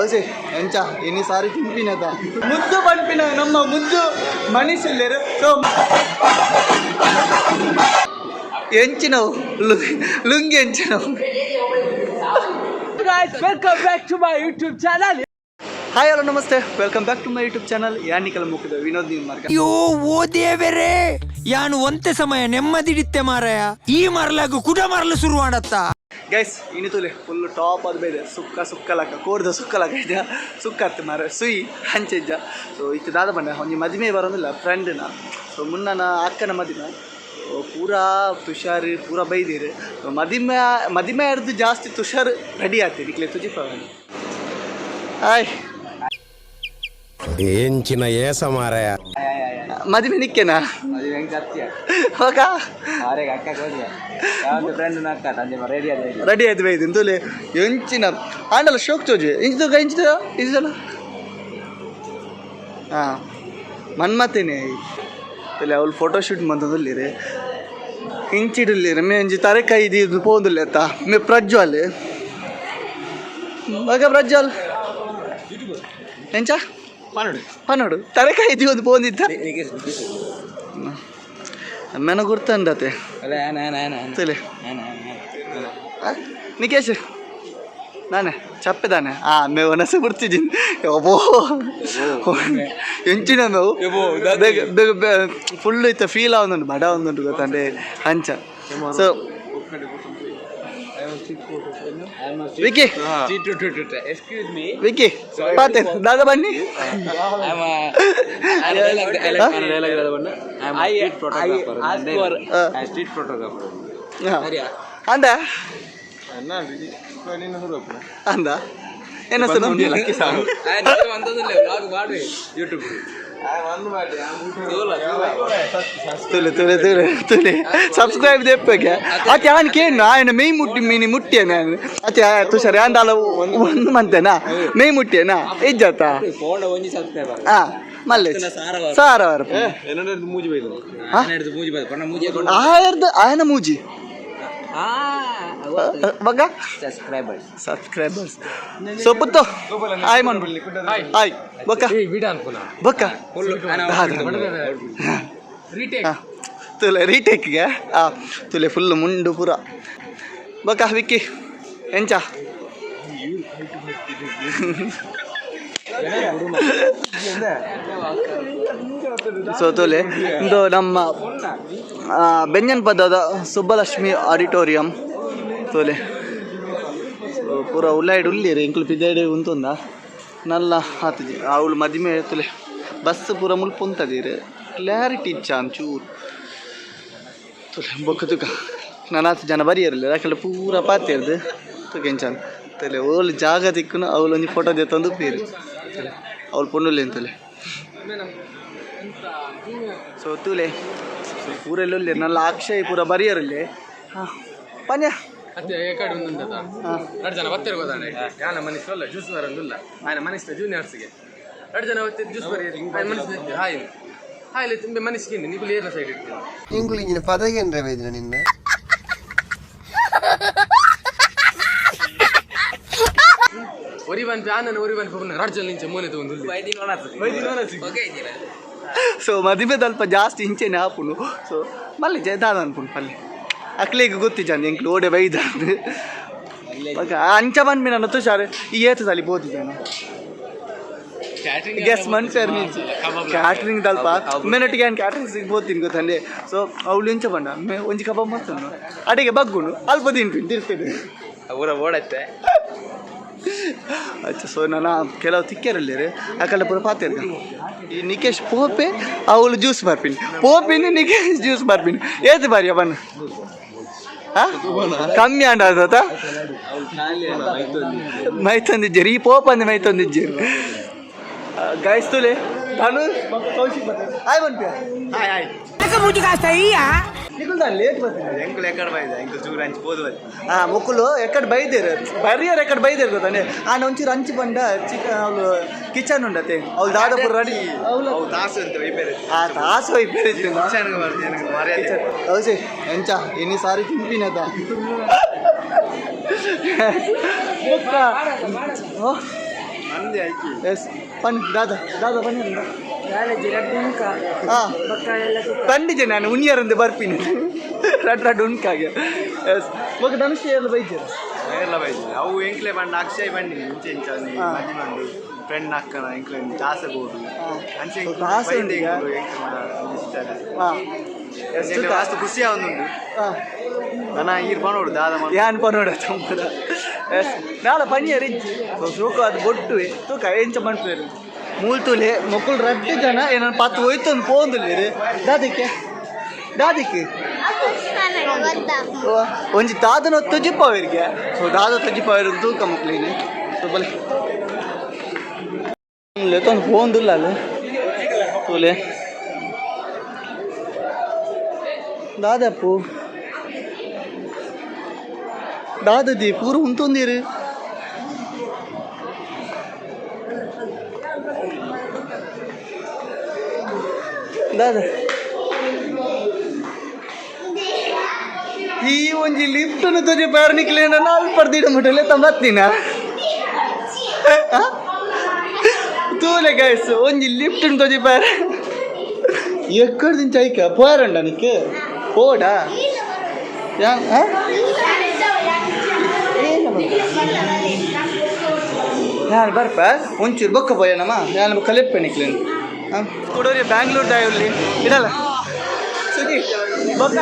ಹೌಸೆ ಎಂಚ ಎನಿ ಸಾರಿ ತಿನ್ಪಿನದ ಮುದ್ದು ಪನ್ಪಿನ ನಮ್ಮ ಮುದ್ದು ಮನುಷ್ಯಲ್ಲೇರು. ಸೊ ಎಂಚಿನವು lungi ಎಂಚಿನವು. Guys, welcome back to my YouTube channel. Hi, hello, namaste, welcome back to my YouTube channel. ಯಾನಿಕಲ ಮುಖದ ವಿನೋದ್ ನೀನ್ ಮಾರ್ಗ. ಅಯ್ಯೋ ಓ ದೇವರೇ, ಯಾನು ಒಂತೆ ಸಮಯ ನೆಮ್ಮದಿಡಿತ್ತೆ ಮಾರಾಯ. ಈ ಮರಲಾಗು ಕುಡ ಮರಲು ಶುರುವಾಡತ್ತ. ಗೈಸ್, ಇನಿ ತುಲೆ ಫುಲ್ ಟಾಪ್ ಅದು ಬೇರೆ ಸುಕ್ಕ ಸುಕ್ಕ ಲಕ್ಕ ಕೋರ್ದ ಸುಕ್ಕ ಲಕ್ಕ ಇದ್ದ ಸುಕ್ಕ ಅತ್ತು ಮಾರ ಸುಯಿ ಹಂಚೆಜ್ಜ. ಸೊ ಇತ್ತು ದಾದ ಬಂಡ ಒಂಜಿ ಮದಿಮೆ ಬರೋದಿಲ್ಲ ಫ್ರೆಂಡ್ನ. ಸೊ ಮುನ್ನನ ಅಕ್ಕನ ಮದಿಮೆ. ಸೊ ಪೂರಾ ತುಷಾರ್ ಪೂರಾ ಬೈದಿರು. ಸೊ ಮದಿಮೆ ಮದಿಮೆ ಹಿಡ್ದು ಜಾಸ್ತಿ ತುಷಾರ್ ರೆಡಿ ಆಗ್ತೀರಿ ಇಕ್ಲೆ ತುಜಿಪ. ಹಾಯ್. ಎಂಚಿನ ಏಸ ಮಾರಾಯ. ಮದಿಮೆ ನಿಕ್ಕೆನಾ ಹೋಗ. ರೆಡಿ ಆಯ್ತು ಬೈದು ತುಲೆ ಎಂಚಿನ ಆಂಡಲ ಶೋಕ್ ಚೋಜು ಇಂಚಿದ ಇಂಚಿದ ಇಂಚಿದಲ್ಲ. ಹಾಂ, ಮನ್ಮತೇನೆ ತುಲೆ. ಅವಳು ಫೋಟೋ ಶೂಟ್ ಮಂತಂದುಲ್ಲಿರಿ ಇಂಚಿಡುಲ್ಲಿರಿ. ಮೇ ಒಂಜಿ ತರೆ ಕೈ ದೀದು ಪೋಂದುಲ್ಲೆ ಅತ್ತ. ಮೇ ಪ್ರಜ್ವಲ್ ಮಗ ಪ್ರಜ್ವಲ್ ಎಂಚ ಪನೋಡು ಪನೋಡು ತರೆ ಕೈ ದೀವೊಂದು ಪೋಂದಿತ್ತ ಮೆನ ಗುರ್ತಂಡತೆ ತುಲೆ. ನಿಕೇಶ್ ನಾನೆ ಚಪ್ಪೆದಾನೆ. ಆ ಮೇ ಒನಸೆ ಬಿಡ್ತಿದ್ದೀನಿ. ಅಬ್ಬೋ, ಎಂಚಿನ ಮೇವು ಬೇಗ ಬೇಗ ಫುಲ್ ಇತ್ತ ಫೀಲ್ ಆವೊಂದುಂಟು, ಬಡ ಒಂದುಂಟು ಗೊತ್ತಂಡೆ ಅಂಚ. ಸೊ ವಿಕಿ. Excuse me. Vicky ಪಾತೆ ದಾದ ಬನ್ನಿ. I ask for street photographer. ಅಂದ ಅಂದ ಏನ. ಯೂಟ್ಯೂಬ್. ತುಲೆ ತುಲೆ ತುಲೆ ತುಲೆ ಸಬ್ಸ್ಕ್ರೈಬ್ ದೆಪ್ಪಗೆ ಅತ್ತೆ. ಆನ್ ಕೇನು ಆಯನ ಮೇಯ್ ಮುಟ್ಟಿ ಮೀನಿ ಮುಟ್ಟಿಯ ನಾನು ಅತ್ತೆ. ತುಷಾರ್ ಯಾಂದಾಲ ಒಂದು ಮಂತೆನಾ ಮೇಯ್ ಮುಟ್ಟಿಯನಾ ಇಜ್ಜತ್ತ. ಫೋನ್ ಒಂಜಿ ಸಬ್ಸ್ಕ್ರೈಬರ್. ಹಾ, ಮಲ್ಲೆ ಸಾರ ವಾರ. ಮೂಜಿ ಬೈದು. ಮೂಜಿ ಬೈದು ಪಣ್ಣ ಮೂಜಿ. ಆಯರ್ದ ಆಯನ ಮೂಜಿ ಬಗ್ಗ. ಸಬ್ಸ್ಕ್ರೈಬರ್ಸ್. ಸಬ್ಸ್ಕ್ರೈಬರ್ಸ್. ಸೊ ಪುತ್ತು ಹಾಯ್ ಮನ್ ಹಾಯ್ ಬೊಕ್ಕ. ಬೊಕ್ಕ ತುಲೆ ರೀಟೇಕ್ಗೆ. ಆ ತುಲೆ ಫುಲ್ ಮುಂಡು ಪೂರ. ಬೊಕ್ಕ ವಿಕ್ಕಿ ಎಂಚ. ಸೊ ತುಲೆ ಇಂದು ನಮ್ಮ ಬೆಂಜನ್ ಪದದ ಸುಬ್ಬಲಕ್ಷ್ಮಿ ಆಡಿಟೋರಿಯಂ ತೋಲೆ. ಸೊ ಪೂರ ಉಳ್ಳಾಯ್ಡ್ ಉಳ್ಳೀರು ಎಂಕುಲು ಪಿದಾಯ್ಡ್ ಉಂತುಂದ ನಲ್ಲ ಆತುಜಿ. ಅವಳು ಮದಿಮೆ ತುಲೆ ಬಸ್ ಪೂರ ಮುಲ್ಪ ಉಂತದೀರು. ಕ್ಲಾರಿಟಿ ಇಚ್ಚ ಒಂಚೂರು ತುಲೆ. ಬೊಕ್ಕ ತುಕ ನಾನಾತ್ ಜನ ಬರಿಯರ್ಲೆ ಯಾಕಂದ್ರೆ ಪೂರ ಪಾತೆರ್ದು ತುಕ ಎಂಚಾನ್ ತಲೆ. ಓಲ್ ಜಾಗ ತಿಕ್ಕುನು ಅವಳು ಒಂಜಿ ಫೋಟೋ ದೆತ್ತೊಂದು ಪೀರು ಅವಳು ಪೊಣ್ಣುಲೆ ಅಂತಲೆ. ಸೊ ತೂಲೆ ಪೂರೆಲ್ಲ ಉಲ್ಲೆರ್ ನಲ್ಲ ಅಕ್ಷಯ್ ಪೂರ ಬರಿಯರಲ್ಲಿ. ಹಾಂ ಪನ್ಯ. ಅತ್ತೆ ಕಡೆ ಒಂದುಂಟದ. ಎರಡು ಜನ ಬತ್ತೆರ್ ಗೊತ್ತಾಂಡ ಯಾನ ಮನಸ್ಸು ಅಲ್ಲ ಜ್ಯೂಸ್ ಬರಂದುಲ್ಲ ಆಯನ ಮನಸ್ಸಿನ ಜೂನಿಯರ್ಸ್ಗೆ. ಎರಡು ಜನ ಬತ್ತೆ ಜ್ಯೂಸ್ ಬರಿ ಆಯನ ಮನಸ್ಸು ಹಾಯ್ ಹಾಯ್ ತುಂಬ ಮನಸ್ಸಿಗೆ ನೀವು ಏರ್ನ ಸೈಡ್ ಇಡ್ತೀನಿ. ಇಂಗುಳು ಇಂಜಿನ ಪದಗೇನ್ರೆ ಬೈದಿನ ನಿನ್ನ. ಒರಿ ಬನ್ಪಿ ಆನನ ಒರಿ ಬನ್ಪಿ ಎರಡು ಜನ ಇಂಚೆ ಮೋನೆ ತಗೊಂಡು. ಸೊ ಮದಿಮೆ ಅಲ್ಪ ಜಾಸ್ತಿ ಇಂಚೆನೆ ಆಪುಂಡು. ಸೊ ಮಲ್ಲೆ ಜಯ ಅನ್ಪುಂಡು ಪಲ್ಲೆ ಅಕ್ಲೆಗ್ ಗೊತ್ತಿಜಾಂದು ಎಂಕ್ಲು ಓಡೆ ಬೈದ ಅಂಚ ಪನ್ಪಿನ ನನ್ನ ತುಷಾರ್. ಈ ಏತ ಸಲಿ ಬೋದಿದ್ದಾನ ಗೆಸ್ ಮನ್ಸರ್ ಮೀನ್ಸ್ ಕ್ಯಾಟ್ರಿಂಗ್ ದಲ್ಪ ಮೆನೊಟ್ಟಿಗೆ ನಾನು ಕ್ಯಾಟ್ರಿಂಗ್ ಸಿಗ್ಬೋತೀನಿ ಗೊತ್ತಂಡೆ. ಸೊ ಅವಳು ಇಂಚ ಬಂಡ ಮೇ ಒಂಜಿ ಕಬಾಬ್ ಮತ್ತೊಂದು ಅಡಿಗೆ ಬಗ್ಗುಂಡು ಅಲ್ಪ ತಿನ್ಪಿನಿ ತಿರ್ತಿದೆ. ಊರ ಓಡತ್ತೆ. ಅಚ್ಚ. ಸೊ ನಾನು ಕೆಲವು ತಿಕ್ಕೇರಲ್ಲೇರು ಅಕಲ್ಲ ಪೂರ ಪಾತೇರು. ಈ ನಿಕೇಶ್ ಪೋಪೆ ಅವಳು ಜ್ಯೂಸ್ ಬರ್ಪಿನಿ ಪೋಪಿನಿ ನಿಕೇಶ್ ಜ್ಯೂಸ್ ಬರ್ಪಿನಿ ಏತು ಬಾರಿಯ ಬನ್ನ. ಹಾ ಕಮ್ಮಿ ಆಂಡ ಆತ ಮೈತಂದಿಜ್ಜೇರಿ. ಈ ಪೋಪಂದು ಮೈತಂದಿಜ್ಜೇರಿ. ಗೈಸ್ ತುಲೆ ಧನು ಕೌಶಿಕ್ ಬರ್ತಾರೆ. ಹಾಯ್ ಬನ್ಪಿಯ. Hi hi. ನಿಕುಲ್ ಲೇಟ್ ಬರ್ತೀನಿ. ಎಂಕುಲು ಎಕ್ಕಡ ಬೈದ ಎಂಕುಲು ಚೂರು ಅಂಚು ಪೋದು. ಆ ಮೊಕ್ಕಲು ಎಕ್ಕಡ ಬೈದೇರು ಬರಿಯರ್ ಎಕ್ಕಡ ಬೈದೇರು ಗೊತ್ತಾನೆ. ಆನ ಒಂಚೂರು ಅಂಚು ಬಂಡ ಚಿಕ್ಕ ಅವಳು ಕಿಚನ್ ಉಂಡತೆ ಅವಳು ದಾದಪುರ ರೆಡಿ ಅವಳು. ಅವು ತಾಸು ಅಂತ ವೈಪೇರೆ. ಆ ತಾಸು ವೈಪೇರೆ. ಕಿಚನ್ಗೆ ಬರ್ತೀನಿ ನನಗೆ ಮರ್ಯಾದೆ. ಹೌಸೆ ಎಂಚ ಎನಿ ಸಾರಿ ತಿನ್ಪಿನದ ಬೊಕ್ಕ. ಓ ಎಸ್ ಪನ್ ದಾದಾ ದಾದಾ ಪನ್ನಿ. ಹಾಂ, ಪಂಡಿಜೆ ನಾನು ಉನಿಯರಂದು ಬರ್ಪಿನಿ. ರಡ್ ರಡ್ ಉಣ್ಕಾಗೆ. ಎಸ್, ಬೊಕ ಧನುಷ್ ಎಲ್ಲ ಬೈಜೆರ್? ಏರ್ಲ ಬೈಜಿ. ಅವು ಎಂಕ್ಲೆ ಬಂಡ ಅಕ್ಷಯ್ ಬಂಡಿ ಇಂಚೆ ಇಂಚ ಮದಿ ಮಂಡು ಫ್ರೆಂಡ್ ಅಕ್ಕನ ಎಂಕ್ಲೆ ಆಸೆ ಬೋಡು ಅಂಚೆ. ಸ್ವಲ್ಪ ಆಸೆ ಉಂಡು ಈಗ. ಇಷ್ಟ. ಹಾಂ, ಎಸ್, ತೂಕ. ಮಸ್ತ್ ಖುಷಿ ಆವೊಂದುಂಡು. ಹಾಂ. ನನ್ನ ಈರ್ ಪನೋಡು ದಾದ. ಯಾನ್ ಪನೋಡ ತಮ್ಮದ. ಎಸ್, ನಾಳೆ ಪನಿಯರ್ ಇಜ್ಜಿ. ಸೊ ಶೋಕು ಅದು ಬೊಟ್ಟುವೆ. ತೂಕ ಎಂಚ ಮನ್ಪೇರು ಮೂಲ್ತುಲೆ ಮೊಕುಲು ರಡ್ಡ್ ಜನ ಏನನ್ ಪತ್ತು ಹೋಯ್ತೊಂದು ಪೋಂದುಲ್ಲೇರು. ದಾದಿಕ್ಕೆ ದಾದಿಕ್ಕೆ ಒಂಜಿ ದಾದನ ತೊಜಿಪಾವೇರಿಗೆ. ಸೊ ದಾದ ತೊಜಿಪಾವೇರು ತೂಕ ಮೊಕ್ಲೇನೆ. ಸೊ ಬಲೆ ಲೆತ್ತೊಂದು ಪೋಂದುಲ್ಲ ಅಲ್ಲ. ತೂಲೆ ದಾದಪ್ಪು ದಾದದಿ ಪೂರ ಉಂತೊಂದಿರು. ದಾದ ಈ ಒಂಜಿ ಲಿಫ್ಟ್ ತೊಜಿ ಪೇರ್ನಿಕ್ಲೇನ ನಾಲ್ ಪರ್ದಿಡ ಮುಟ್ಟಲೆ ತಂಬತ್ತಿನ ತೂಲೆ ಗೈಸ್. ಒಂಜಿ ಲಿಫ್ಟ್ ತೊಜಿ ಪೇರ್ ಎಕ್ಕಡ್ ದಿಂಚ ಐಕ ಪೋಯರಂಡ ನಿಕ್ ಪೋಡಾ ಯಾ. ಯಾರು ಬರ್ಪ ಒಂಚೂರು ಬೊಕ್ಕ ಪೋಯನಮ್ಮ. ಯಾನ್ ಕಲೆಪ್ಪೆ ನಿಕ್ಲೇನು ಹಾಂ ಕೊಡೋರಿ. ಬ್ಯಾಂಗ್ಳೂರ್ ದಾಯಲ್ಲಿ ಇಡಲ್ಲ ಸುಜಿ ಬೊಕ್ಕ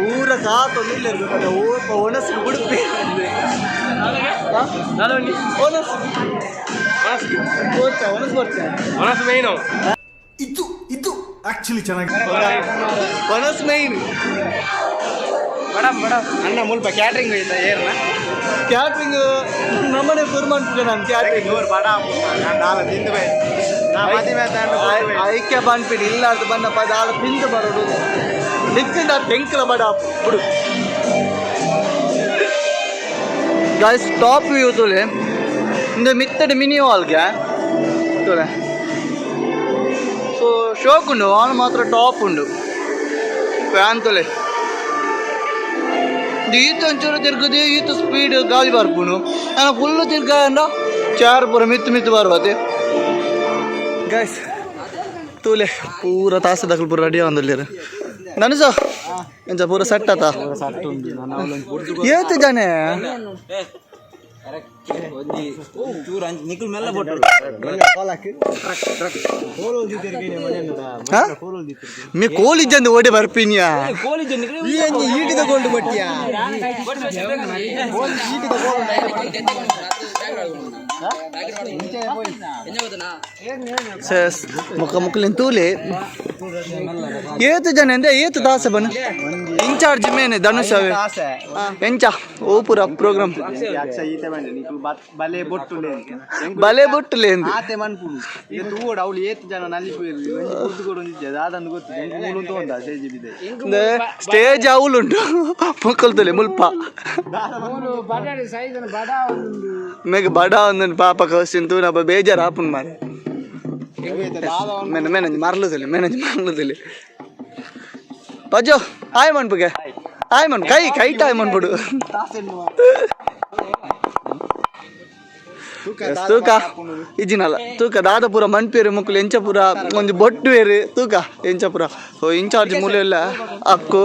ಊರ ಕಾತೊಂದು ಇಲ್ಲ ಇರ್ಬೇಕಲ್ಲ. ಓಪ ಒಣಸು ಉಡುಪಿ ಒಣಸು ಕೊರ್ಚ ಒಣಸು ಕೊರ್ಚ. ಒಣಸು ಮೇಯ್ನು. ಇದು ಇದು ಆಕ್ಚುಲಿ ಚೆನ್ನಾಗಿ ಒಣಸು ಮೈನ್. ಅಣ್ಣ ಮುಲ್ಪ ಕ್ಯಾಟ್ರಿಂಗ್ ಐತ ಏರ್ನ? ಕ್ಯಾಟ್ರಿಂಗ್ ನಮ್ಮನೆ ಕುರ್ಮನ್ ನಾನು ಕ್ಯಾಟ್ರಿಂಗ್. ನೂರು ಬಡ ನಾನು ದಾಲ ತಿಂದು ಬೈ ನಾ ಮದಿ ಮೇತ. ಐಕ್ಯ ಬಂದ್ಬಿಡಿ ಇಲ್ಲ ಅಂತ ಬನ್ನಪ್ಪ ದಾಳ ತಿಂದು ಬರೋದು ನಿಕ್ಕಿಂದ ತೆಂಕಲ ಬಡ ಬಿಡು. ಗಾಯ್ಸ್, ಟಾಪ್ ವ್ಯೂ ತೂಲೆ. ಇಂದು ಮಿತ್ತಡ್ ಮಿನಿ ಹಾಲ್ಗೆ ತೂಲೆ. ಸೊ ಶೋಕ್ ಉಂಡು. ಆನ್ ಮಾತ್ರ ಟಾಪ್ ಉಂಡು. ಫ್ಯಾನ್ ತೂಲೆ. ಇದು ಈತ ಒಂಚೂರು ತಿರ್ಗುದು, ಈತ ಸ್ಪೀಡ್ ಗಾಳಿ ಬರ್ಪುಂಡು. ನಾನು ಫುಲ್ ತಿರ್ಗಂಡ ಚಾರ್ ಪೂರ ಮಿತ್ತು ಮಿತ್ತು ಬರ್ಬಾತೆ. ಗಾಯ್ಸ್, ತೂಲೆ, ಪೂರ ತಾಸದಕಲ್ ಪೂರ ರೆಡಿ ಆವೊಂದುಲ್ಲೆರ್. ನನುಸ ಎಂಚ ಪೂರ ಸೆಟ್ ಆತ? ಏತ್ ಜನ? ಒಂಜಿ ಚೂರು ಅಂಚ್ ನಿಕುಲ್ ಮೆಲ್ಲ ಬೊಟ್ಟು. ಹಾ? ಮೇ ಕೋಲಿ ಜಂದು ಓಡಿ ಬರ್ಪಿನ್ಯಾ. ಕೋಲಿ ಜನ. ಈಟಿ ತಗೊಂಡು ಬಟ್ಟಿಯಾ? ಸಸ್ ಮುಖ ಮುಕ್ಕಲಿನ ತೂಲೆ. ಏತ್ ಜನ ಅಂದ್ರೆ ಏತ್ ದಾಸ ಬನ್ನ ಇನ್ಚಾರ್ಜ್ ಮೇನೆ ಧನುಷ್ ಅವೇ. ಆಸೆ. ಎಂಚ ಓ ಪೂರ ಪ್ರೋಗ್ರಾಮ್? ಅಕ್ಷಯ್ ಈತೆ ಬಂಡೆ ನಿಕುಲು ಬಲೆ ಬೊಟ್ಟು. ಬಲೆ ಬೊಟ್ಟುಲೇಂದು. ಆತೆ ಮನ್ಪುಡು ಈಗ ತೂವೋಡು. ಅವಳು ಏತ್ ಜನ ನಲಿಪು ಒಂಜಿ ಗುಡ್ಡು ಕೊಡು ಒಂಜಿ ದಾದಂದು ಗೊತ್ತು ಎಂಕ್ ಮೂಲು ಅಂತ ಉಂಟು ಸ್ಟೇಜ್ ಬಿದೆ. ಸ್ಟೇಜ್ ಅವಲುಂಟು. ಮುಕ್ಕಲ್ ತುಲೆ ಮುಲ್ಪ ಮೇಗ್ ಬಡ ಒಂದೊಂದು ಪಾಪ ಕೌಸಿನ್ ತೂ ನಬ್ಬ ಬೇಜಾರು ಆಪುನ್ ಮಾರೆ. ಮೇನ ಮೇನಂಜಿ ಮರ್ಲುದಿಲ್ಲ, ಮೇನಂಜಿ ಮರ್ಲುದಿಲ್ಲ. ಪಜ್ಜೋ ಆಯ್ ಮನ್ಪುಗೆ ಆಯ್ ಮನ್ ಕೈ ಕೈಟ್ ಆಯ್ ಮನ್ಪುಡು. ತೂಕ ಇಜ್ಜಿನಲ್ಲ. ತೂಕ ದಾದ ಪೂರ ಮನ್ಪೇರು ಮುಕ್ಕುಲು ಎಂಚ ಪೂರ ಒಂಜಿ ಬೊಟ್ಟು ಬೇರು. ತೂಕ ಎಂಚ ಪೂರ. ಸೊ ಇನ್ಚಾರ್ಜ್ ಮೂಲೆ ಎಲ್ಲ ಅಕ್ಕು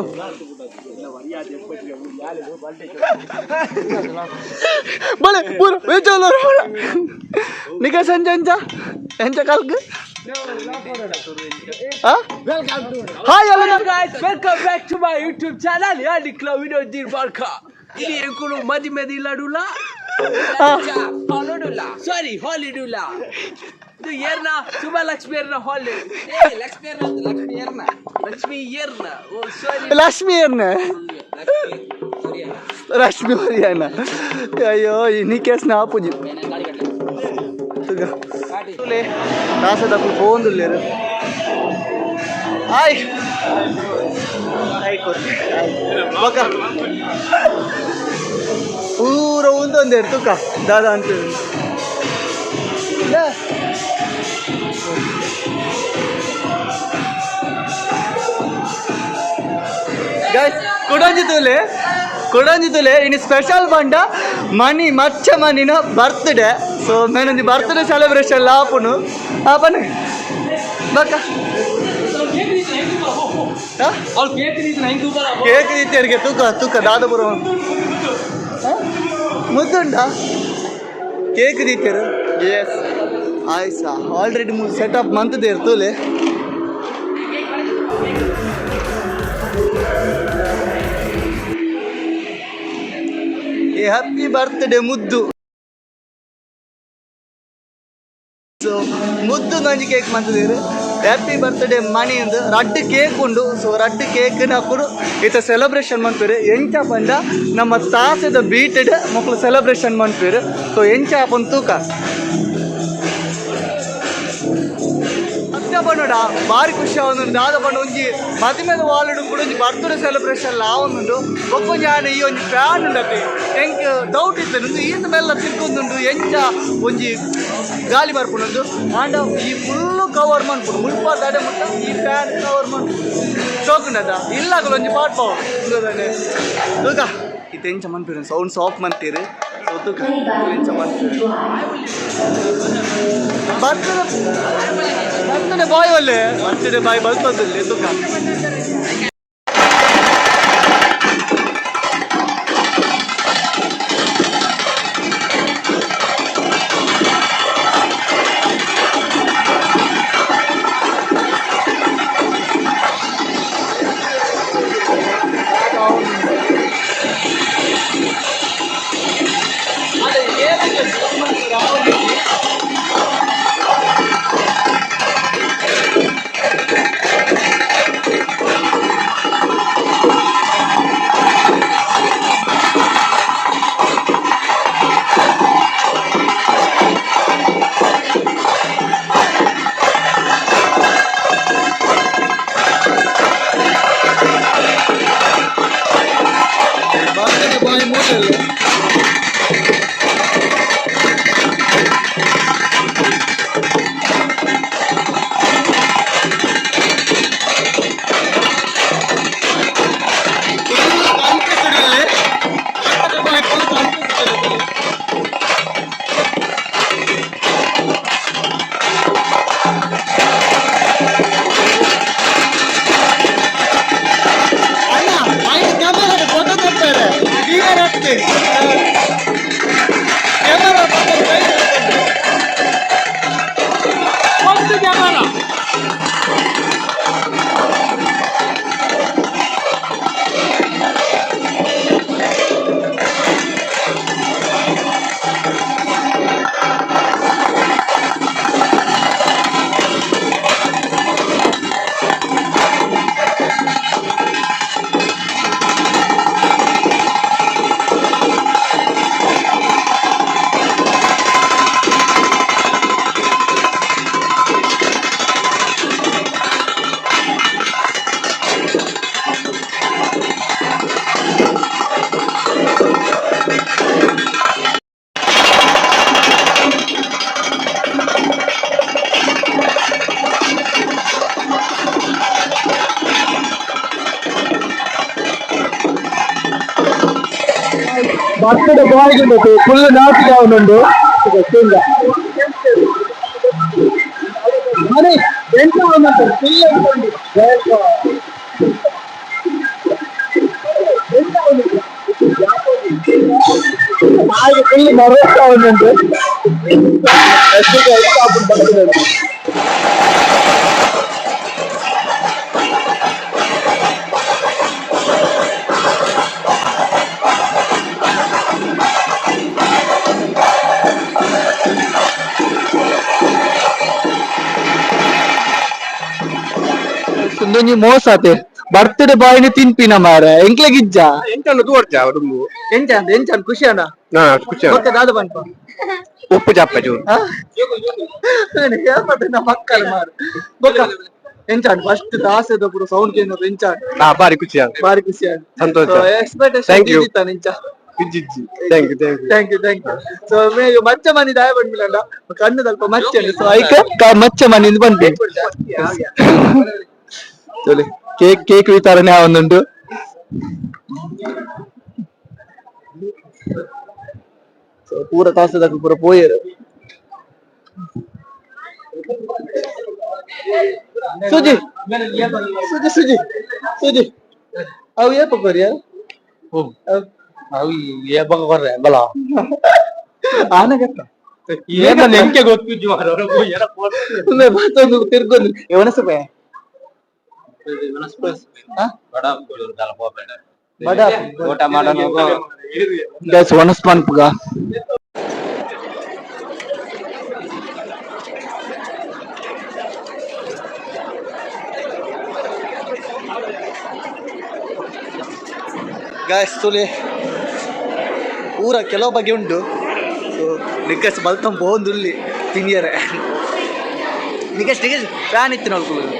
ಬಲೆ ಪೂರ ಬೇಜೋಲರು ಪೂರ ನಿಕ ಸಂಜೆ ಎಂಚ ಎಂಚ ಕಲ್ಕ್. ಹಾಯ್ ಅಲ್ಲ. Guys, welcome back to my YouTube channel. Yani Claudio Dirbarka. ಇದು ಎಂಕುಲು ಮದಿ ಮೆದಿ ಲಡುಲ ಸಾರಿ ಹಾಲಿಡುಲ. ಇದು ಏರ್ನ ಸುಬಲಕ್ಷ್ಮಿ ಏರ್ನ ಹಾಲಿ. ಲಕ್ಷ್ಮಿ ಏರ್ನ, ಲಕ್ಷ್ಮಿ ಏರ್ನ. ಲಕ್ಷ್ಮಿ ಏರ್ನ, ಓ ಸಾರಿ. ಲಕ್ಷ್ಮಿ ಏರ್ನ, ರಶ್ಮಿ ಹರಿಯಾಣ. ಅಯ್ಯೋ, ಈ ನಿಕೇಶ್ನ ಆಪುಜಿ. ದಾಸದಕ್ಕಲು ಪೋಂದುಲ್ಲೇರು. ಹಾಯ್ ಹಾಯ್ ಕೊರ್ತಿ ಬೊಕ ಪೂರ ಉಂದೊಂದೇರು. ತೂಕ ದಾದ ಅಂತ. ಗಾಯ್ಸ್, ಕುಡೊಂಜಿ ತೂಲೆ. ಕುಡೊಂಜಿ ತುಲೆ ಇನಿ ಸ್ಪೆಷಲ್ ಬಂಡ ಮನಿ ಮಚ್ಚ ಮನಿನ ಬರ್ತ್ಡೇ. ಸೊ ಮೇನೊಂಜಿ ಬರ್ತ್ಡೇ ಸೆಲೆಬ್ರೇಷನ್ ಆಪುನು ಆಪನೆ ಬಕ್ಕ. ಕೇಕ್ ರೀತಿಯರಿಗೆ ತೂಕ ತೂಕ ದಾದಪುರ ಮುದ್ದುಂಡ ಕೇಕ್ ರೀತಿಯರು. ಎಸ್ ಆಯ್ಸಾ ಆಲ್ರೆಡಿ ಸೆಟಪ್ ಮಂತದೇರು ತೂಲೆ. ಏ ಹ್ಯಾಪಿ ಬರ್ತ್ಡೇ ಮುದ್ದು. ಸೊ ಮುದ್ದು ನಂಜಿ ಕೇಕ್ ಮಂತದೇರು ಹ್ಯಾಪಿ ಬರ್ತ್ಡೇ ಮಣಿ ಅಂದು ರಡ್ಡ್ ಕೇಕ್ ಉಂಡು. ಸೊ ರಡ್ಡ್ ಕೇಕ್ ಹಾಕುಡು ಇತ್ತ ಸೆಲೆಬ್ರೇಷನ್ ಮನ್ಪೇರು. ಎಂಚ ಪಂಡ ನಮ್ಮ ತಾಸದ ಬೀಟೆಡ್ ಮೊಕ್ಲು ಸೆಲೆಬ್ರೇಷನ್ ಮನ್ಪೇರು. ಸೊ ಎಂಚ ಆಪುಂಡು ತೂಕ. ಸತ್ಯ ಪಂಡ ಬಾರಿ ಖುಷಿ ಆವೊಂದುಂಡು. ದಾದ ಪಂಡ ಒಂಜಿ ಮದಿಮೆದ ವಾಲುಡು ಕೂಡ ಒಂಜಿ ಬರ್ತ್ಡೇ ಸೆಲೆಬ್ರೇಷನ್ ಆವೊಂದುಂಡು. ಬೊಕ್ಕೊಂಜಿ ಆಂಡ ಈ ಒಂಜಿ ಫ್ಯಾನ್ ಉಂಡತೆ ಎಂಕ್ ಡೌಟ್ ಇತ್ತು ಉಂದು ಈತ್ ಮೆಲ್ಲ ತಿರ್ಕೊಂದುಂಡು ಎಂಚ ಒಂಜಿ ಗಾಳಿ ಬರ್ಪುಂಡು. ಆಂಡ ಈ ಫುಲ್ಲು ಕವರ್ ಮನ್ಪುಂಡು ಮುಲ್ಪ ದಡೆ ಮುಟ್ಟ ಈ ಫ್ಯಾನ್ ಕವರ್ ಮನ್ಪುಂಡು. ಶೋಕುಂಡದ ಇಲ್ಲಾಗಲ ಒಂಜಿ ಪಾಟ್ ಪಾವು ತೂಕ. ಇತ್ತೆ ಎಂಚ ಮನ್ಪೇರು ಸೌಂಡ್ಸ್ ಆಫ್ ಮಂತೀರು. ಸೊ ತೂಕ ಎಂಚ ಮನ್ಪೇರು. ಬರ್ತ್ಡೇ ಬರ್ತ್ಡೇ ಬಾಯ್ ಒಲ್ಲೆ ಬರ್ತ್ಡೇ ಬಾಯ್ ಬಲ್ತದಲ್ಲಿ ತೂಕ. ಬರ್ತ್ಡೇ ಬಾಯ್ ಮೂಟಲ್ಲಿ. ಅಣ್ಣ ಆಯ್ತು ಕ್ಯಾಮರಾ ಫೋಟೋ ತರ್ತಾರೆ ಕ್ಲಿಯರ್ ಆಗ್ತದೆ camera. Camera. Birthday boy full ನಾಚಿಕೆ ಅವನುಂಡು. ಮನೆ ಎಂತ ಫುಲ್ full nervous ಅವನುಂಟು. ಉಂದೊಂಜಿ ಮೋಸ ಆತೆ ಬರ್ತ್ಡೇ ಬಾಯ್ನ ತಿನ್ಪಿನ ಮಾರೆ ಎಂಕ್ಲೆಗಿಜ್ಜ. ಎಂಚನ್ನು ತೋರ್ಚ ದುಂಬು. ಎಂಚ ಅಂದ ಎಂಚ ಅಂದ್ ಖುಷಿ ಅಣ್ಣ. ಹಾ, ಖುಷಿ. ಬೊಕ್ಕ ದಾದ ಪನ್ಪ? ಉಪ್ಪು ಚಪ್ಪೆ ಚೂರು. ಮಕ್ಕಳು ಮಾರು. ಬೊಕ್ಕ ಎಂಚ ಫಸ್ಟ್ ದಾಸೆದ ಪೂರ ಸೌಂಡ್ ಕೇಂದ್ರ ಎಂಚ? ಹಾ, ಬಾರಿ ಖುಷಿ ಆಂಡ್. ಬಾರಿ ಖುಷಿ ಆಂಡ್. ಸಂತೋಷ. Expectation Thank you. ಇಂಚ? ಇಜ್ಜಿ, thank you, thank you. Thank you, thank you. So ಮಚ್ಚ ಮನಿ ದಾಯ ಬಂದ್ಮಿಲ್ಲಂಡ ಕಣ್ಣು ಸ್ವಲ್ಪ ಮಚ್ಚೆ. ಸೊ ಐಕ ಮಚ್ಚ ಮನಿಂದ ಬಂದ್ವಿ. ಚೊಲಿ ಕೇಕ್ ಕೇಕ್ ವಿತರಣೆ ಆವೊಂದುಂಡು. ಸೊ ಪೂರ ಕಾಸದಕ್ಕೆ ಪೂರ ಪೋಯೆರ್. ಸುಜಿ ಸುಜಿ ಸುಜಿ ಸುಜಿ, ಅವು ಏಪ ಕೊರಿಯ? ಅವು ಏಪ ಕೊರ್ರೆ ಬಲ. ಆನಗತ್ತ. ಏನ ಎಂಕೆ ಗೊತ್ತಿಜ್ಜು ಮಾರ್ರೆ. ಮತ್ತೊಂದು ತಿರ್ಗೊಂದು ಒಣಸು. ಬಡ ಊಟ ಮಾಡೋಣ. ಗೈಸ್, ಒಣಸ್ ಪನ್ಪುಗ. ಗಾಯ್ಸ್, ತುಲೆ ಊರ ಕೆಲವು ಬಗೆ ಉಂಟು. ಸೊ ನಿಕಸ್ ಬಲ್ತಂ ಪೋಂದುಲ್ಲಿ ತಿನಿಯರೆ. ನಿಕೇಶ್, ನಿಕೇಶ್, ಫ್ಯಾನ್ ಇತ್ತು ನೋಡ್ಕೊಳ್ಳಿ.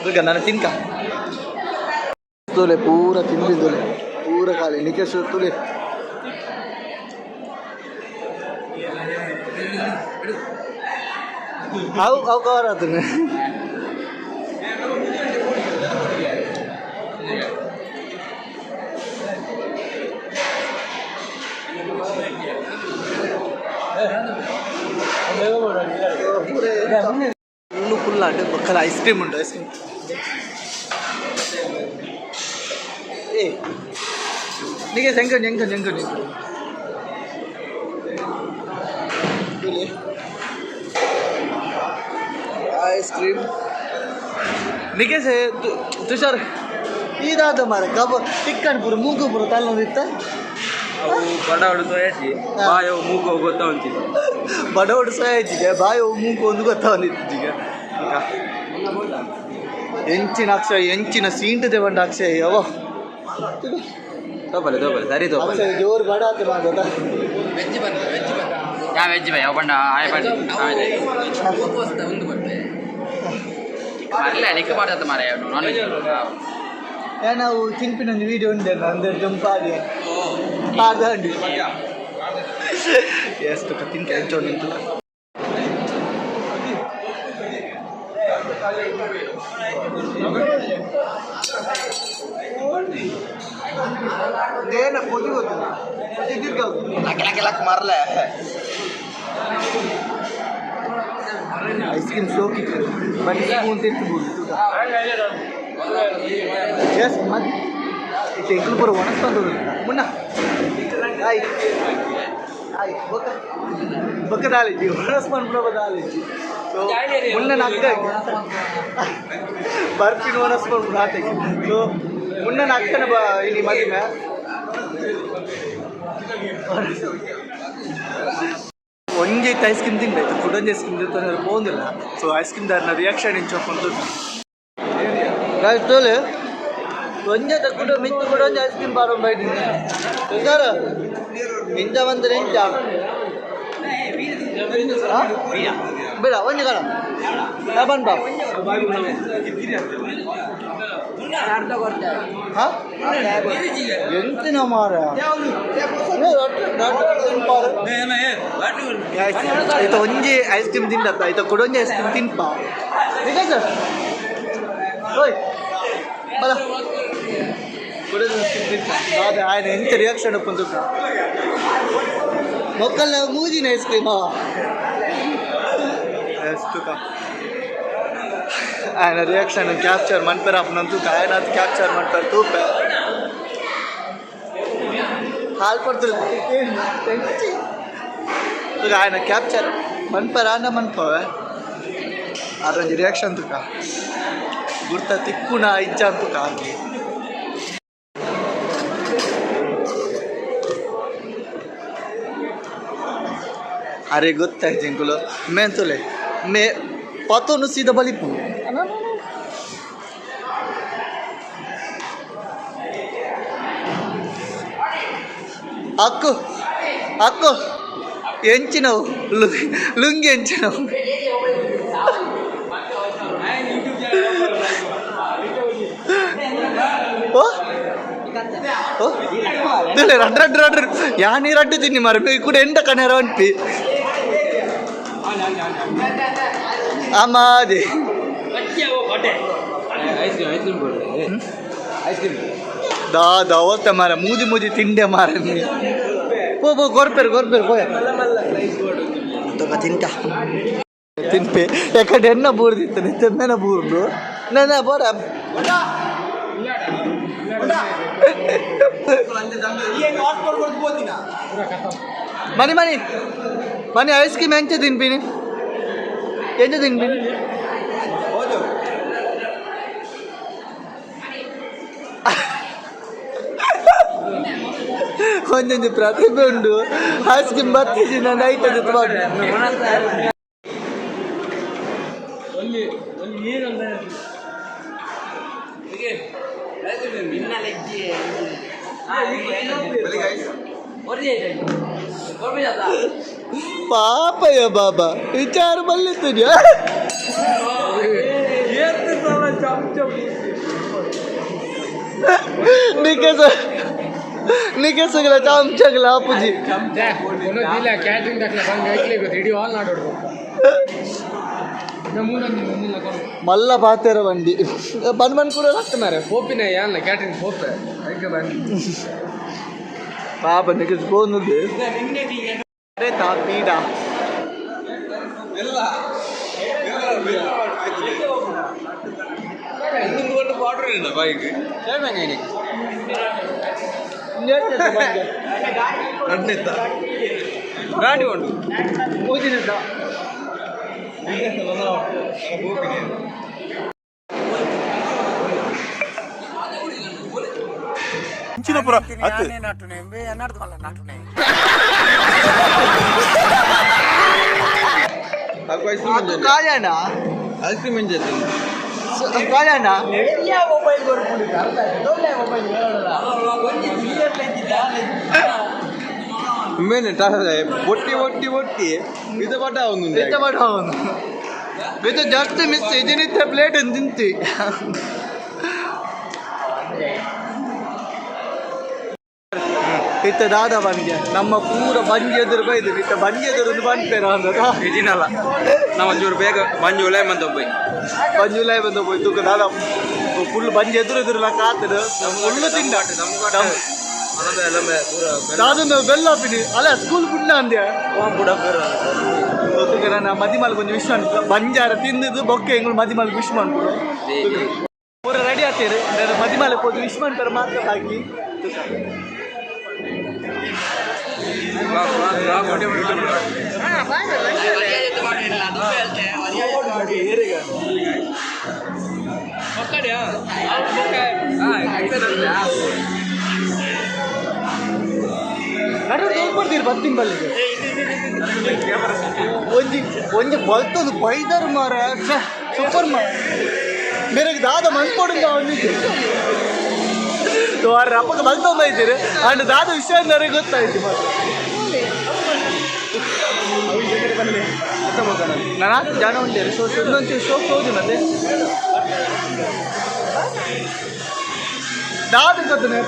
ದುರ್ಗ, ನಾನು ತಿನ್ಕ. ತುಲೆ, ಪೂರ ತಿಂದಿದ್ದೊಲೆ, ಪೂರ ಖಾಲಿ. ನಿಕೇಶ್, ತುಲೆ. ಅವು ಅವು ಕವರ್ ಆತನೆ. ಫುಲ್ಲು ಫುಲ್ ಆಂಡ್ ಬೊಕ್ಕಲ ಐಸ್ ಕ್ರೀಮ್ ಉಂಟು, ಐಸ್ ಕ್ರೀಮ್. ಏ ನಿಗೆ, ಎಂಕ ಎಂಕ ಎಂಕ ಐಸ್ ಕ್ರೀಮ್. ನಿಕೇಶ್, ತುಷಾರ್, ಇದಾದ ಮಾರ ಕಬ ತಿಕ್ಕನ್ ಪೂರ ಮೂಗು ಪೂರ ತಲ್ಲೊಂದಿತ್ತ. ಅವು ಬಡ ಹೊಡೆದು ಸೋಯಾಜಿ, ಬಾಯೋ ಮೂಗು ಗೊತ್ತಾ ಉಂಟಿದೆ. ಬಡವಡು ಸಹಾಯಿಜಿಗೆ ಬಾಯಿ ಮೂಗು ಒಂದು ಗೊತ್ತಾವಂದಿತ್ತಿಗೆ. ಎಂಚಿನ ಅಕ್ಷಯ, ಎಂಚಿನ ಸೀಂಟದೆ ಬಂಡ ಅಕ್ಷಯ್ ಅವ. ತೋಪಲೆ ತೋಪಲೆ, ಸರಿ ತೋಪಲೆ. ಅಕ್ಷಯ್ ಜೋರು ಬಡ ಆತ ಮಾದದ. ವೆಜ್ ಬಂದ, ವೆಜ್ ಬಂದ. ಯಾವ ವೆಜ್ ಬೈ? ಯಾವ ಬಣ್ಣ ಆಯ ಬಣ್ಣ ಒಂದು ಬಟ್ಟೆ ಮರಲ್ಲ ನಿಕ್ಕ ಮಾಡ್ತದ ಮಾರ, ನಾನ್ ವೆಜ್. ನಾವು ತಿನ್ಪಿನ ಒಂದು ವಿಡಿಯೋ ಉಂಟು ಅಂದ್ರೆ ಜಂಪಾಡಿ ಪಾದಂಡಿ ಎಷ್ಟು ತಿನ್ಕ ಎಂಚೋ ನಿಂತು. ದೇನ ಕೊದಿ ಗೊತ್ತಿಲ್ಲ, ತಿರ್ಗ. ಲಕ್ ಲಕ್ ಲಕ್ ಮರಲೆ. ಐಸ್ ಕ್ರೀಮ್ ಸೋಕಿತ್ತು, ಬಟ್ ಸ್ಪೂನ್ ತಿರ್ತು. ಎಸ್, ಮತ್ತೆ ಎಂಕುಲು ಪೂರ ಒಣಸ್ಕೊಂಡು. ಮುನ್ನ, ಆಯ್ ಆಯ್, ಬೊಕ್ಕ ಬೊಕ್ಕ ದಾಲಿಜಿ ಒಣಸ್ ಪನ್ಪುನ ದಾಲಿಜಿ. ಸೊ ಮುನ್ನ ನಕ್ಕ ಬರ್ಪಿನ ಒಣಸ್ ಪನ್ಪುನ ಆತೆಗೆ. ಸೊ ಮುನ್ನ ಅಕ್ಕನ ಬ ಇಲ್ಲಿ ಮದಿಮೆ. ಒಂಜಿ ಐಸ್ ಕ್ರೀಮ್ ತಿಂದಾಯ್ತು, ಕುಡೊಂಜಿ ಐಸ್ ಕ್ರೀಮ್ ತಿಂತ ಪೋಂದಿಲ್ಲ. ಸೊ ಐಸ್ ಕ್ರೀಮ್ ದಾರ್ನ ರಿಯಾಕ್ಷನ್ ಇಂಚ ಪಂತು. ತೋಲೆ, ಒಂಜೆ ತಕ್ಕುಡು ಮಿತ್ತು ಕೂಡ ಒಂಜಿ ಐಸ್ ಕ್ರೀಮ್ ಪಾಡೊಂದು ಬೈದಿನಿ. ಸರ್, ಇಂಚ ಬಂದ್ರೆ ಇಂಚ ಬೇಡ, ಒಂಜಿ ಕಾಲ ಬನ್ ಬಾ. ಹಾ, ಎಂತಿನ ಮಾರ ಆಯ್ತು. ಒಂಜಿ ಐಸ್ ಕ್ರೀಮ್ ತಿಂದತ್ತ ಆಯ್ತು, ಕುಡೊಂಜಿ ಐಸ್ ಕ್ರೀಮ್ ತಿನ್ಪ. ಸರ್, ಓಯ್ ಬಲ, ಕುಡೊಂಜಿ ಐಸ್ ಕ್ರೀಮ್ ತಿನ್ಪ. ಅದೇ ఆయన ಎಂತ ರಿಯಾಕ್ಷನ್ ಒಪ್ಪಂತ ಮೊಕ್ಕಲ್ಲ ಮೂಜಿನ ಐಸ್ ಕ್ರೀಮ್ ಎಷ್ಟು. ఆయన ರಿಯಾಕ್ಷನ್ ಕ್ಯಾಪ್ಚರ್ ಮನ್ಪೆರ ಅಪ್ಪನಂತೂ ఆయన ಅದು ಕ್ಯಾಪ್ಚರ್ ಮಾಡ್ತಾರೆ. ತೂಪೆ ಹಾಲು ಪಡ್ತಿಲ್ಲ. ఆయన ಕ್ಯಾಪ್ಚರ್ ಮನ್ಪೆರ ಅಂಡ ಮನ್ಪವೆ. ಅದೊಂದು ರಿಯಾಕ್ಷನ್ ತುಕ ಗುರ್ತ ತಿಕ್ಕುನ ಇಜ್ಜ ಅಂತುಕ. ಅರೆ ಗೊತ್ತಾಯ್ತು ಇಂಕುಲು ಮೇಂತುಲೆ ಮೇ ಪತೊನು ಸೀದಾ ಬಲಿಪು. ಅಕ್ಕು ಅಕ್ಕು, ಎಂಚಿನವು ಲುಂಗಿ ಎಂಚಿನವು? ಓ ರಡ್ ರಡ್ ರಡ್ ಯಾನಿ ರಡ್ಡು ತಿನ್ನಿ ಮಾರ ಕೂಡ ಎಂಟ ಕಣೆರ ಅನ್ಪಿ ಆಮಾದಿ. ದಾ ದವತ್ತ ಮಾರ ಮೂಜಿ ಮೂಜಿ ತಿಂಡೆ ಮಾರ. ಪೋ ಪೋ ಕೊರ್ಪೇರು ಕೊರ್ಪೇರು ಪೋಯ ತಿಂಟ ತಿನ್ಪೆ. ಯಾಕಂದ್ರೆ ಎಣ್ಣ ಬೂರ್ದಿತ್ತು ನಿತ್ಯ ಬೂರ್ದು ನನ್ನ ಬೋರ. ಮನಿ ಮನಿ ಮನಿ ಐಸ್ ಕ್ರೀಮ್ ಎಂಚ ತಿನ್ಪಿನಿ, ಎಂಚ ತಿನ್ಪಿನಿ? ಒಂದೊಂದು ಪ್ರತಿಭೆ ಉಂಟು. ಐಸ್ ಕ್ರೀಮ್ ಬರ್ತಿದ್ದೀನಿ ನಾನು ಐಟಮ್ ಪಾಪಯ್ಯ ಬಾಬಾ ವಿಚಾರ ಬಲ್ಲಿತ್ತು. ನಿಕೆ ನಿಕೆ ಸಗಲ ಚಮಚಗಲ ಅಪ್ಪುಜಿ. ಮಲ್ಲ ಪಾತೆರ ಬಂಡಿ ಬಂದ್ ಬಂದ್ ಕೂಡ ಮಾರೆ ಪೋಪಿನ ಯಾನ್ ಕ್ಯಾಟ್ರಿಂಗ್ ಪೋಪೆ ಐಕೆ ಬಂದು ಪಾಪ ನಿಕೆ ಪೋನುದೆ ಅರೆ ತಾ ಪೀಡ. ಗಾಡಿ ಉಂಟು. ಅದು ಕಾಯಣ ಐಸ್ ಕ್ರೀಮ್ ಎಂಚ ಕಾಯಣ. ಮೇನೆ ಬೊಟ್ಟಿ ಬೊಟ್ಟಿ ಬೊಟ್ಟಿ ಇದು ಬಟ ಒಂದು. ಎಂತ ಅವನು ಇದು ಜಸ್ಟ್ ಮಿಸ್ ಇದಿನಿತ್ತ ಪ್ಲೇಟ್ ತಿಂತಿ. ಇತ್ತ ದಾದ ಬನ್ಗೆ ನಮ್ಮ ಪೂರ ಬಂಜಿ ಎದುರು ಬೈದು ಇತ್ತ ಬಂಜಿ ಎದುರು ಒಂದು ಬಂದ್ಪೇರ ಅಂದ. ಇಜಿನಲ್ಲ ನಾವು ಒಂಚೂರು ಬೇಗ ಬಂಜು ಉಲೈ ಮಂತ ಒಬ್ಬ ಬಂಜು ಉಲೈ ಬಂದ ಪೋಯ್ ತೂಕ ದಾದ ಫುಲ್ ಬಂಜಿ ಎದುರು ಎದುರು ಕಾತದು ಫುಲ್ಲು ತಿಂಡ. ದಾದೊಂದು ಬೆಲ್ಲ ಹಾಪಿನಿ ಅಲ್ಲ ಸ್ಕೂಲ್ ಪುಣ್ಣ ಅಂದ್ಯ ಗೊತ್ತಿಗೆ. ನಾನು ಮದಿಮಾಲ್ ಕೊಂಚ ವಿಶ್ ಮಾಡ್ತು ಬಂಜಾರ ತಿಂದಿದ್ದು ಬೊಕ್ಕೆ ಎಂಗಳು ಮದಿಮಾಲ್ ವಿಶ್ ಮಾಡ್ಬಿಡು. ಪೂರ ರೆಡಿ ಆಗ್ತೀರಿ ನಾನು ಮದಿಮಾಲ ಹೋಗಿ ವಿಶ್ ಮಾಡ್ತಾರೆ ಮಾತ್ರ ಹಾಕಿ. ನಡು ಹೋಗ್ಬರ್ತೀರಿ ಬರ್ತೀನಿ ಬಲ್ಲಿಗೆ. ಒಂಜಿ ಒಂಜಿ ಬಲ್ತದು ಬೈದರ್ ಮಾರ ಸೂಪರ್ ಮಾರ ಮೇರೆಗೆ ದಾದ ಮನ್ಪೊಡುಂದ ಅವನಿಗೆ ವಾರ ಅಪ್ಪಗ ಬಲ್ತೊಂದ ಇದ್ದೀರಿ ಅಂಡ್ ದಾದ ವಿಷಯ ಅಂದರೆ ಗೊತ್ತಾಯ್ತು ಮಾರ. ನಾನು ಜನ ಉಂಟು ಸೊ ಇನ್ನೊಂಚೂರು ಶೋಕ್ ಹೋಗಿ ಮತ್ತೆ ದಾದ ಗೊತ್ತನೆ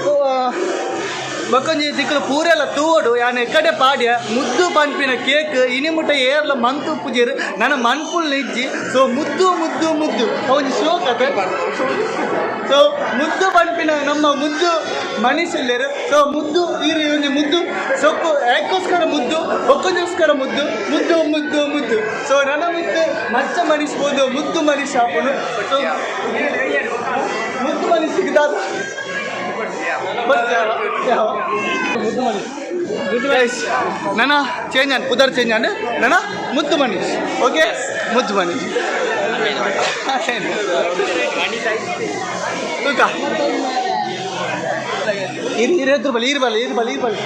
ಬೊಕೊಂಜಿ ತಿಕ್ಕಲು ಪೂರೆಲ್ಲ ತೂವಡು ಯಾನ್ ಎಕ್ಕಡೆ ಪಾಡ್ಯ ಮುದ್ದು ಪನ್ಪಿನ ಕೇಕ್ ಇನಿ ಮುಟ್ಟ ಏರ್ಲ ಮಂತು ಪೂಜೆರ್ ನನ್ನ ಮನ್ಪುಲ್ ಇಜ್ಜಿ. ಸೊ ಮುದ್ದು ಮುದ್ದು ಮುದ್ದು ಅವನಿ ಶೋಕ್ ಅದ. ಸೊ ಮುದ್ದು ಪನ್ಪಿನ ನಮ್ಮ ಮುದ್ದು ಮನುಷ್ಯಲ್ಲೇರು. ಸೊ ಮುದ್ದು ಈರು ಒಂಜಿ ಮುದ್ದು ಸೊಕ್ಕು ಯಾಕೋಸ್ಕರ ಮುದ್ದು ಬೊಕ್ಕೊಂಜೋಸ್ಕರ ಮುದ್ದು ಮುದ್ದು ಮುದ್ದು ಮುದ್ದು. ಸೊ ನನ್ನ ಮುದ್ದು ಮಚ್ಚ ಮನುಷ್ಯ ಮುದ್ದು ಮನುಷ್ಯ ಆಪುನು. ಸೊ ಮುದ್ದು ಮನುಷ್ಯಗೆ ದಾದ ನನ್ನ ಚೇಂಜ್ ಆನ್ ಪುದರ್ ಚೇಂಜ್ ಆನ್ ನನ್ನ ಮುದ್ದು ಮನೀಶ್. ಓಕೆ ಮುದ್ದು ಮನೀಶ್ ತೂಕ ಇರು ಇರು ಎದ್ರು ಬಲ್ಲಿ ಇರು ಬಲ್ಲಿ ಇರು ಬಲ್ಲಿ ಇರು ಬಲ್ಲಿ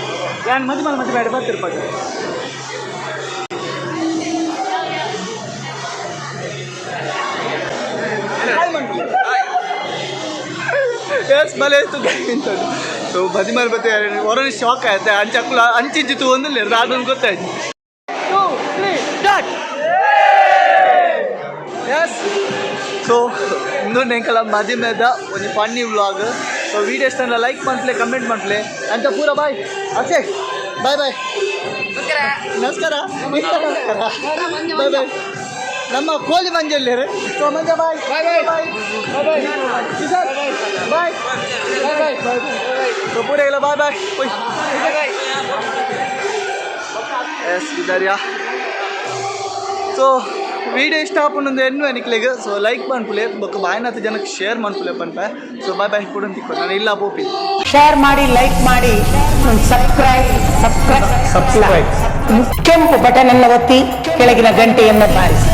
ಯಾನ್ ಮದಿ ಮಲ್ ಮದಿ ಬೇಡ ಬರ್ತಿರ್ಪಾಗ. ಎಸ್ ಬಲೆ ತೂಕ. ಸೊ ಬದಿ ಮಲ್ ಬತ್ತೆ ಹೊರಗೆ ಶಾಕ್ ಆಯ್ತು. ಅಂಚಕ್ಕುಲ ಅಂಚಿಂಚಿತ್ತು ಒಂದಿಲ್ಲ ಅದೊಂದು ಗೊತ್ತಾಯ್ತು. 2 3 ಡಾಟ್. ಎಸ್ ಸೊ ಇಂದು ನೆಂಕಲ ಮದಿಮೆದ ಒಂಜಿ ಫನ್ನಿ ವ್ಲಾಗ್. ಸೊ ವೀಡಿಯೋ ಇಷ್ಟ ಲೈಕ್ ಮನ್ಪ್ಲೆ, ಕಮೆಂಟ್ ಮನ್ಪ್ಲೆ ಅಂತ ಪೂರ. Bye Akshay, bye bye. ನಮಸ್ಕಾರ, ನಮಸ್ಕಾರ, ಬಾಯ್ ಬಾಯ್. ನಮ್ಮ ಕೋಲಿ ಮಂಜಲ್ಲಿ. So Manja, bye bye bye bye Kishore, bye bye bye. So ಪೂರ ಇಲ್ಲ, ಬಾಯ್ ಬಾಯ್. ಎಸ್ ಇದಾರ್ಯಾ. ಸೊ ವೀಡಿಯೋ ಇಷ್ಟ ಆಪುಂಡು ಎನ್ನು ನಿಕ್ಲೆಗ್. ಸೊ ಲೈಕ್ ಮನ್ಪುಲೆ, ಬೊಕ್ಕ ಬಾಯ್ನಾಥ ಜನಕ್ಕೆ ಶೇರ್ ಮನ್ಪುಲೆ ಪನ್ಪೆ. ಸೊ ಬಾಯ್ ಬಾಯ್, ಕೂಡ ತಿಕ್ಕು, ನಾನು ಇಲ್ಲ ಪೋಪಿ. ಶೇರ್ ಮಾಡಿ, ಲೈಕ್ ಮಾಡಿ, ಸಬ್ಸ್ಕ್ರೈಬ್, ಸಬ್ಸ್ಕ್ರೈಬ್, ಸಬ್ಸ್ಕ್ರೈಬ್. ಕೆಂಪು ಬಟನ್ ಅನ್ನು ಒತ್ತಿ, ಕೆಳಗಿನ ಗಂಟೆಯನ್ನು ಬಾರಿಸಿ.